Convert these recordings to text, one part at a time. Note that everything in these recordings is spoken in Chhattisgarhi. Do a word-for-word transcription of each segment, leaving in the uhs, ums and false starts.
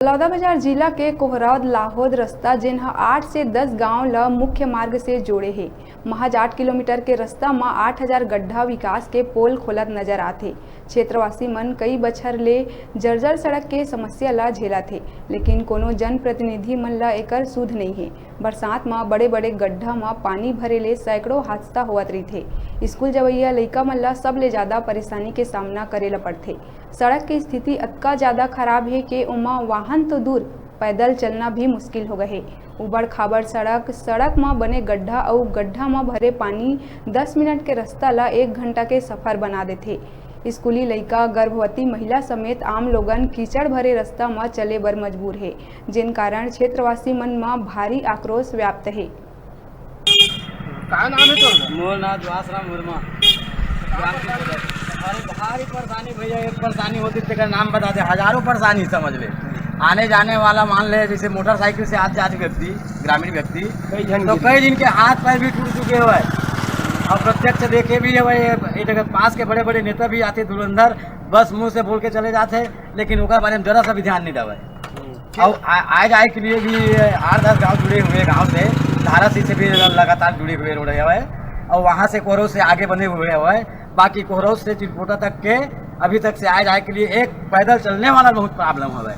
बलौदाबाजार जिला के कोहरौद लाहोद रस्ता, जेन ह आठ से दस गांव ल मुख्य मार्ग से जोड़े हे, महज आठ किलोमीटर के रस्ता म आठ हजार गड्ढा विकास के पोल खोलत नजर आथे। क्षेत्रवासी मन कई बछर ले जर्जर सड़क के समस्या ल झेलत हे, लेकिन कोनो जनप्रतिनिधि मन ल एकर सुध नइ हे। बरसात म बड़े-बड़े गड्ढा म पानी भरे ले सैकड़ों हादसा होवत रहिथे। स्कूल जवइया लइका मन ल सबले जादा परेशानी के सामना करे ल पड़थे। सड़क के स्थिति अतका जादा खराब हे के ओमा वाहन तो दूर, पैदल चलना भी मुश्किल हो गए हे। उबड़-खाबड़ सड़क, सड़क म बने गड्ढा अउ गड्ढा म भरे पानी दस मिनट के रस्ता ल एक घंटा के सफर बना देथे। स्कूली लइका, गर्भवती महिला समेत आम लोगन कीचड़ भरे रस्ता म चले बर मजबूर हे, जेन कारण क्षेत्रवासी मन म भारी आक्रोश व्याप्त हे। का नाम है तोर? मोर नाम सुभाष राम वर्मा, ग्राम की सदर। अरे भारी परेशानी भैया, एक परेशानी होती तेकर नाम बता दे, हजारों परेशानी समझ ले। आने जाने वाला मान ले, जैसे मोटरसाइकिल से आज जात व्यक्ति, ग्रामीण व्यक्ति, कई झन तो गिर कई दिन के हाथ पैर भी टूट चुके हुए हैं। और प्रत्यक्ष देखे भी है भाई, ये जगह पास के बड़े बड़े नेता भी आते धुरंधर, बस मुंह से बोल के चले जाते, लेकिन ओकर बारे में जरा सा भी ध्यान नहीं देवे। और आ-, आए जाए के लिए भी आठ दस गांव जुड़े हुए गांव से, धारासी से भी लगातार जुड़े हुए रोड है, और वहां से कोहरौद से आगे बने हुए है। बाकी कोहरौद से चिरपोटा तक के अभी तक से आए जाए के लिए एक पैदल चलने वाला बहुत प्रॉब्लम है।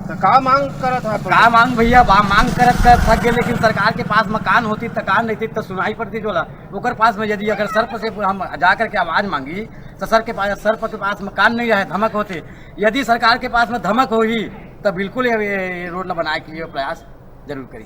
तो का मांग करत है? का मांग भैया, बा मांग करत करत थक गए, लेकिन सरकार के पास मकान होती, तकान रहती तो सुनाई पड़ती जोला। ओकर पास में यदि अगर सर्प से हम जा करके आवाज मांगी तो सर के पास, सर्प के पास मकान नहीं रहे, धमक होते। यदि सरकार के पास में धमक होही तो बिल्कुल ये, ये, ये रोड ला बनाए के लिए प्रयास जरूर करी।